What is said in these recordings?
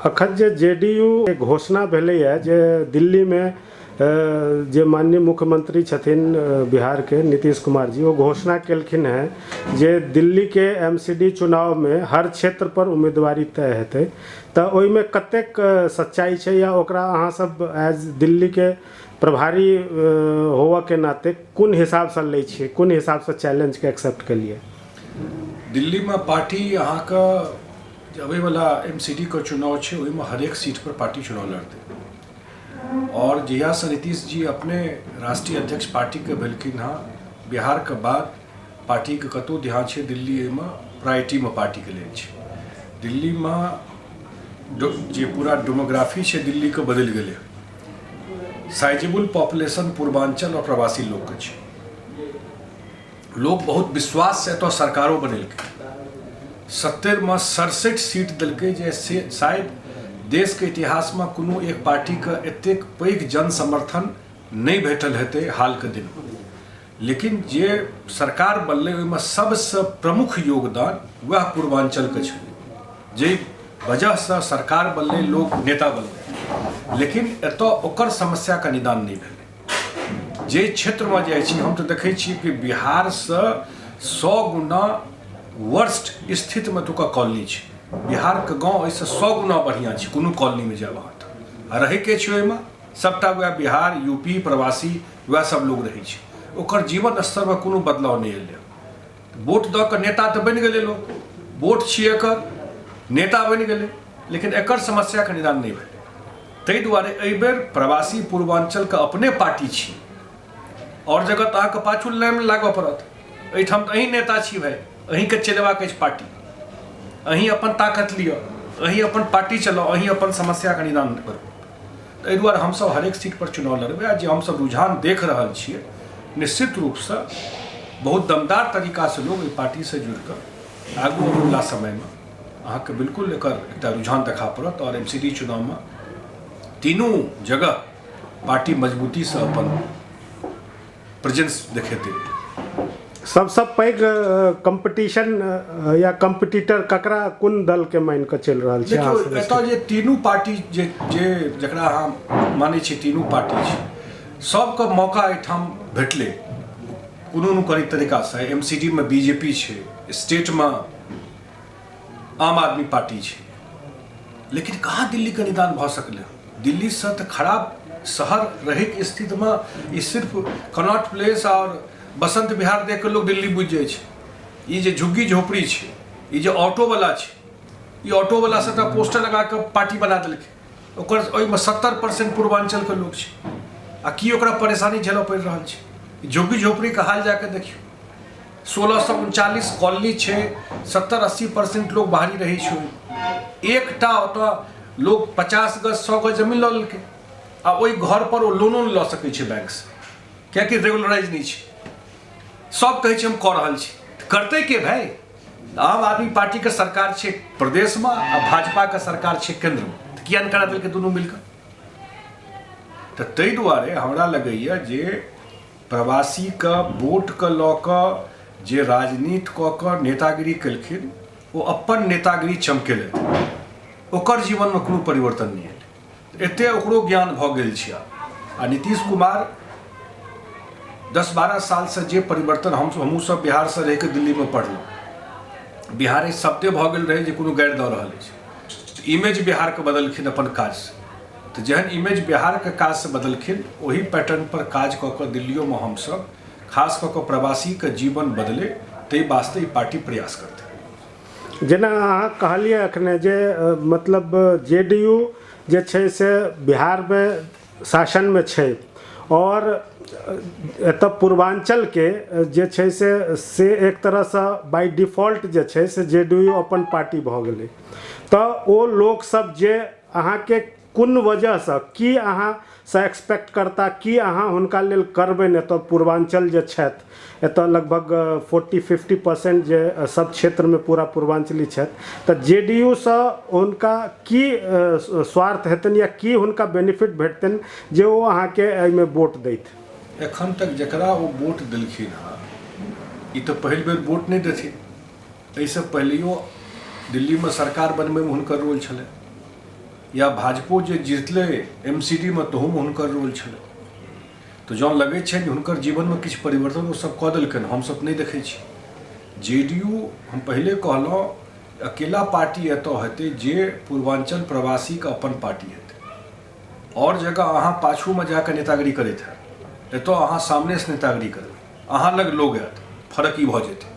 अखन जे जेडीयू के घोषणा भेलैए जे दिल्लीमे जे माननीय मुख्यमंत्री छथिन बिहारके नीतीश कुमार जी, ओ घोषणा केलखिन हेँ जे दिल्लीके एम सी डी चुनावमे हर क्षेत्रपर उम्मीदवारी तय हेतै, तऽ ओहिमे कतेक सच्चाइ छै या ओकरा अहाँ सब एज दिल्लीके प्रभारी होबऽके नाते कोन हिसाबसँ लै छियै, कोन हिसाबसँ चैलेंजके एक्सेप्ट केलियै? दिल्लीमे पार्टी अहाँके जे अबैवला एम सी डी के चुनाव छै ओहिमे हरेक सीटपर पार्टी चुनाव लड़तै। आओर जहियासँ नीतीश जी अपने राष्ट्रीय अध्यक्ष पार्टीके भेलखिन हँ, बिहारके बाद पार्टीके कतहु ध्यान छै, दिल्ली एहिमे प्रायोरिटीमे पार्टीके लेल छै। दिल्लीमे जे पूरा डेमोग्राफी छै दिल्लीके बदलि गेलै। साइजेबल पॉपुलेशन पूर्वाञ्चल आओर प्रवासी लोकके छै। लोक बहुत विश्वाससँ एतऽ सरकारो बनेलकै, 70मे 67 सीट देलकै, जे से शायद देशके इतिहासमे कोनो एक पार्टीके एतेक पैघ जन समर्थन नहि भेटल हेतै हालके दिनमे। लेकिन जे सरकार बनलै ओहिमे सबसँ प्रमुख योगदान वएह पूर्वाञ्चलके छलै, जाहि वजहसँ सरकार बनलै, लोक नेता बनलै। लेकिन एतऽ ओकर समस्याके निदान नहि भेलै। जाहि क्षेत्रमे जाइ छी हम तऽ देखै छी कि बिहारसँ 100 गुना वर्स्ट स्थितिमे एतुका कॉलोनी छै। बिहारके गाँव एहिसँ 100 गुना बढ़िआँ छै। कोनो कॉलोनीमे जायब अहाँ तऽ आ रहैके छै ओहिमे सभटा वएह बिहार, यूपी, प्रवासी वएह सब लोग रहै छै। ओकर जीवन स्तरमे कोनो बदलाव नहि एलै। वोट दऽ कऽ नेता तऽ बनि गेलै लोक, वोट छियै एकर, नेता बनि गेलै, लेकिन एकर समस्याके निदान नहि भेलै। ताहि दुआरे एहिबेर प्रवासी पूर्वाञ्चलके अपने पार्टी छी, आओर जगह तऽ अहाँके पाछू लाइन लागऽ पड़त, एहिठाम तऽ अहीं नेता छी भाइ, अहीँके चलेबाक अछि पार्टी, अहीं अपन ताकत लिअ, अहीं अपन पार्टी चलाउ, अहीं अपन समस्याके निदान करू। तऽ एहि दुआरे हमसभ हरेक सीटपर चुनाव लड़बै। आ जे हमसभ रुझान देख रहल छियै, निश्चित रूपसँ बहुत दमदार तरीकासँ लोक एहि पार्टीसँ जुड़ि कऽ आगू अबैवला समयमे अहाँके बिल्कुल एकर एकटा रुझान देखा पड़त। आओर एम सी डी चुनावमे तीनू जगह पार्टी मजबूतीसँ अपन प्रेजेंस देखेतै। सबसँ पैघ कम्पटीशन या कम्पिटिटर ककरा, कोन दलके मानि कऽ चलि रहल छै? देखियौ, एतऽ जे तीनू पार्टी जे जे जकरा अहाँ मानै छियै तीनू पार्टी छै, सबके मौका एहिठाम भेटलै कोनो ने कोनो तरीकासँ। एम सी डी मे बी जे पी छै, स्टेटमे आम आदमी पार्टी छै, लेकिन कहाँ दिल्लीके निदान भऽ सकलै? दिल्लीसँ तऽ खराब शहर रहैके स्थितिमे ई सिर्फ कनॉट प्लेस आओर बसंत विहार देख कऽ लोक दिल्ली बुझि जाइ छै। ई जे झुग्गी झोपड़ी छै, ई जे ऑटोवला छै, ई ऑटोवला सबटा पोस्टर लगा कऽ पार्टी बना देलकै। ओकर ओहिमे 70% पूर्वाञ्चलके लोक छै, आ की ओकरा परेशानी झेलऽ पड़ि रहल छै? झुग्गी झोपड़ीके हाल जा कऽ देखियौ। 1639 कॉलोनी छै, 70-80% लोक बाहरी रहै छै ओहिमे। एकटा ओतऽ लोक 50 गज 100 गज जमीन लऽ लेलकै, आ ओहि घरपर ओ लोनो नहि लऽ सकै छै बैंकसँ, कियाकि रेगुलराइज नहि छै। सब कहै छै हम कऽ रहल छी, करतै के भाइ? आम आदमी पार्टीके सरकार छै प्रदेशमे आ भाजपाके सरकार छै केन्द्रमे, तऽ किया नहि करा देलकै दुनू मिलकऽ? तऽ ताहि दुआरे हमरा लगैए जे प्रवासीके वोटके लऽ कऽ जे राजनीति कऽ कऽ नेतागिरी केलखिन, ओ अपन नेतागिरी चमकेलथि, ओकर जीवनमे कोनो परिवर्तन नहि एलै। एते ओकरो ज्ञान भऽ गेल छै। आ नीतीश कुमार 10-12 सालसँ जे परिवर्तन, हम हमहूँ सब बिहारसँ रहिकऽ दिल्लीमे पढ़लहुँ, बिहारे शब्दे भऽ गेल रहै जे कोनो गारि दऽ रहल अछि। इमेज बिहारके बदलखिन अपन काजसँ, तऽ जेहन इमेज बिहारके काजसँ बदलखिन, ओही पैटर्नपर काज कऽ कऽ दिल्लियोमे हमसब खास कऽ कऽ प्रवासीके जीवन बदलै ताहि वास्ते ई पार्टी प्रयास करतै। जेना अहाँ कहलियै अखने जे मतलब जे डी यू जे छै से बिहारमे शासनमे छै, आओर एतऽ पूर्वाञ्चलके जे छै से एक तरहसँ बाइ डिफॉल्ट जे छै से जे डी यू अपन पार्टी भऽ गेलै, तऽ ओ लोकसब जे अहाँके कोन वजहसँ की अहाँसँ एक्सपेक्ट करता, की अहाँ हुनका लेल करबनि? एतऽ पूर्वाञ्चल जे छथि, एतऽ लगभग 40-50% जे सब क्षेत्रमे पूरा पूर्वाञ्चली छथि, तऽ जे डी यू सँ हुनका की स्वार्थ हेतनि या की हुनका बेनिफिट भेटतनि जे ओ अहाँके एहिमे वोट दैथ? एखन तक जकरा ओ वोट देलखिन हँ, ई तऽ पहिल बेर वोट नहि देथिन। एहिसँ पहिलैयो दिल्लीमे सरकार बनबैमे हुनकर रोल छलै। या भाजपो जे जीतलै एम सी डी मे तहूमे हुनकर रोल छलै। तऽ जँ लगै छनि जे हुनकर जीवनमे किछु परिवर्तन ओ सब कऽ देलकनि, हमसब नहि देखै छी। जे डी यू हम पहिले कहलहुँ, अकेला पार्टी एतऽ हेतै जे पूर्वाञ्चल प्रवासीके अपन पार्टी हेतै। आओर जगह अहाँ पाछूमे जाकऽ नेतागिरी करैत हैब, एतऽ अहाँ सामनेसँ नेतागिरी करबै, अहाँ लग लोग आयत, फर्क ई भऽ जेतै।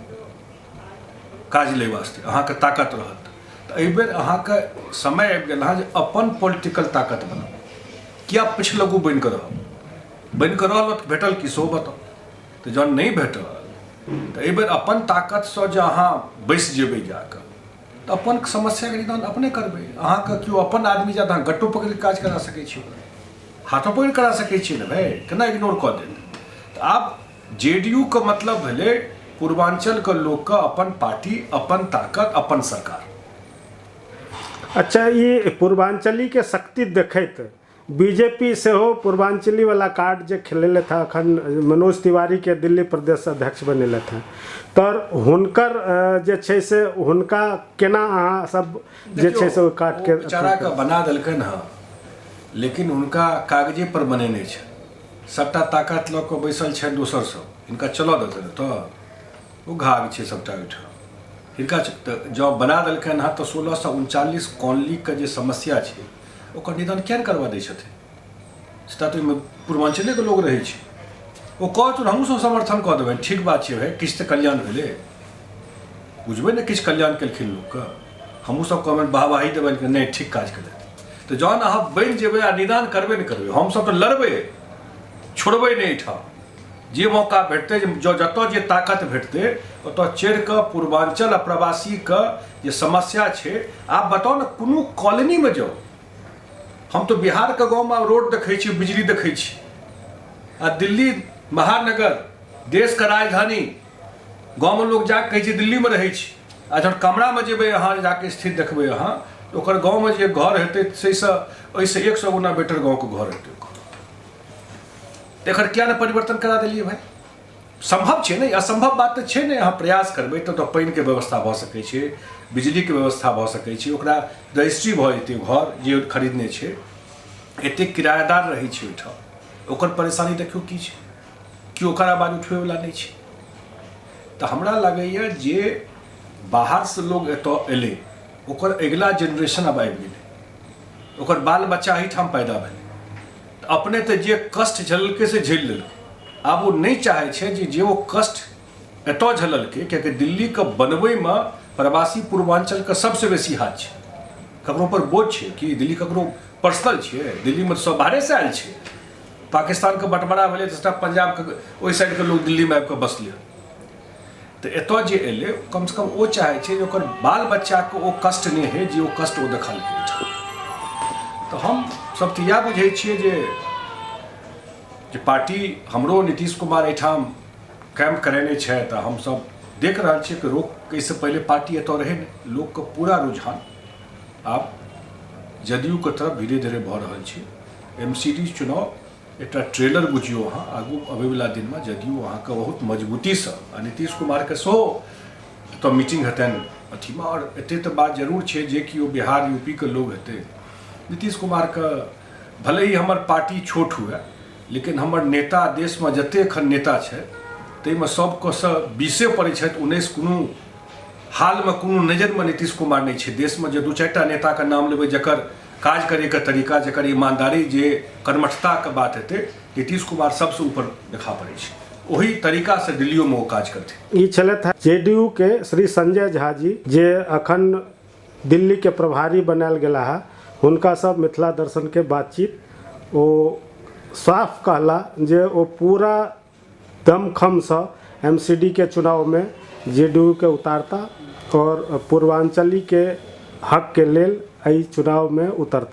काज लै वास्ते अहाँके ताकत रहत। तऽ एहिबेर अहाँके समय आबि गेल हँ जे अपन पॉलिटिकल ताकत बनाउ। किया पिछलग्गू बनि कऽ रहब? बनि कऽ रहल तऽ भेटल की सेहो बताउ। तऽ जहन नहि भेटल तऽ एहिबेर अपन ताकतसँ जे अहाँ बैसि जेबै जाकऽ तऽ अपन समस्याके निदान अपने करबै। अहाँके केओ अपन आदमी जायत, अहाँ गट्टो पकड़ि कऽ काज करा सकै छी, हाथो पकड़ि करा सकै छी ने भाय, केना इग्नोर कऽ देत? तऽ आब जे डी यू के मतलब भेलै पूर्वाञ्चलके लोकके अपन पार्टी, अपन ताकत, अपन सरकार। अच्छा, ई पूर्वाञ्चलीके शक्ति देखैत बीजेपी सेहो पूर्वाञ्चली वाला कार्ड जे खेलेलथि हँ, अखन मनोज तिवारीके दिल्ली प्रदेश अध्यक्ष बनेलथि हँ, तऽ हुनकर जे छै से हुनका केना अहाँ सब जे छै से ओहि कार्डके बेचाराके बना देलकनि हँ, लेकिन हुनका कागजे पर बनेने छै, सबटा ताकत लऽ कऽ बैसल छनि दोसर सब, हिनका चलऽ देतनि तऽ ओ घाघ छै सबटा ओहिठाम हिनका। तऽ जँ बना देलकनि हँ तऽ 1639 कॉलोनीके जे समस्या छै ओकर निदान किया नहि करबा दै छथिन? से तऽ ओहिमे पूर्वाञ्चलेके लोक रहै छै। ओ कहथुन हमहूँ सब समर्थन कऽ देबनि, ठीक बात छै भाय, किछु तऽ कल्याण भेलै, बुझबै ने किछु कल्याण केलखिन लोकके, हमहूँ सब कहबनि वाहवाही देबनि कि नहि ठीक काज केलथि। तऽ जहन अहाँ बनि जेबै आ निदान करबे नहि करबै, हमसब तऽ लड़बै, छोड़बै नहि एहिठाम। जे मौका भेटतै, जँ जतऽ जे ताकत भेटतै ओतऽ चढ़ि कऽ पूर्वाञ्चल आ प्रवासीके जे समस्या छै, आब बताउ ने कोनो कॉलोनीमे जाउ, हम तऽ बिहारके गाँवमे आब रोड देखै छी, बिजली देखै छी, आ दिल्ली महानगर देशके राजधानी गाँवमे लोक जाकऽ कहै छै दिल्लीमे रहै छी, आ जहन कमरामे जेबै अहाँ जाकऽ स्थित देखबै अहाँ, ओकर गाँवमे जे घर हेतै ताहिसँ ओहिसँ 100 गुना बेटर गाँवके घर हेतै ओकर। एकर किया नहि परिवर्तन करा देलियै भाइ? सम्भव छै ने, असम्भव बात तऽ छै नहि। अहाँ प्रयास करबै तऽ ओतऽ पानिके व्यवस्था भऽ सकै छै, बिजलीके व्यवस्था भऽ सकै छै, ओकरा रजिस्ट्री भऽ जेतै घर जे खरीदने छै। एतेक किरायादार रहै छै ओहिठाम, ओकर परेशानी देखियौ की छै, केओ ओकर आवाज उठबैवला नहि छै। तऽ हमरा लागैए जे बाहरसँ लोक एतऽ एलै, ओकर अगिला जेनरेशन आब आबि गेलै, ओकर बाल बच्चा एहिठाम पैदा भेलै, तऽ अपने तऽ जे कष्ट झेललकै से झेल लेलकै, आब ओ नहि चाहै छै जे जे ओ कष्ट एतऽ झेललकै, कियाकि दिल्लीके बनबैमे प्रवासी पूर्वाञ्चलके सबसँ बेसी हाथ छै। ककरो पर बोझ छै कि दिल्ली ककरो पर्सनल छियै? दिल्लीमे तऽ सब बाहरेसँ आयल छै। पाकिस्तानके बँटवारा भेलै तऽ सबटा पंजाबके ओहि साइडके लोक दिल्लीमे आबि कऽ बसलै। तऽ एतऽ जे एलै कमसँ कम ओ चाहै छै जे ओकर बाल बच्चाके ओ कष्ट नहि होइ जे ओ कष्ट ओ देखलकै एहिठाम। तऽ हम सब तऽ इएह बुझै छियै जे जे पार्टी हमरो नीतीश कुमार एहिठाम कैम्प करेने छथि, आ हमसब देख रहल छियै कि रोक एहिसँ पहिले पार्टी एतऽ रहै नहि, लोकके पूरा रुझान आब जदयूके तरफ धीरे धीरे भऽ रहल छै। एम सी डी चुनाव एकटा ट्रेलर बुझियौ अहाँ, आगू अबैवला दिनमे जदयू अहाँके बहुत मजबूतीसँ आ नीतीश कुमारके सेहो एतऽ मीटिंग हेतनि अथीमे। आओर एते तऽ बात जरूर छै जे केओ बिहार यूपीके लोग हेतै, नीतीश कुमारके भले ही हमर पार्टी छोट हुए, लेकिन हमर नेता देशमे जते एखन नेता छै ताहिमे सबके सँ 20 पड़ै छथि, 19 कोनो हालमे कोनो नजरिमे नीतीश कुमार नहि छै। देशमे जे 2-4टा नेताके नाम लेबै जकर काज करैके तरीका, जकर ईमानदारी, जे कर्मठताके बात हेतै, नीतीश कुमार सबसँ ऊपर देखा पड़ै छै। ओही तरीकासँ दिल्लियोमे ओ काज करथिन। ई छलथि हँ जेडीयू के श्री संजय झा जी, जे अखन दिल्ली के प्रभारी बनायल गेला हँ। हुनका सब मिथिला दर्शन के बातचीत ओ साफ कहला जे ओ पूरा दमखमसँ एम सी डी के चुनावमे जे डी यू के उतारता आओर पूर्वाञ्चलीके हकके लेल एहि चुनावमे उतरता।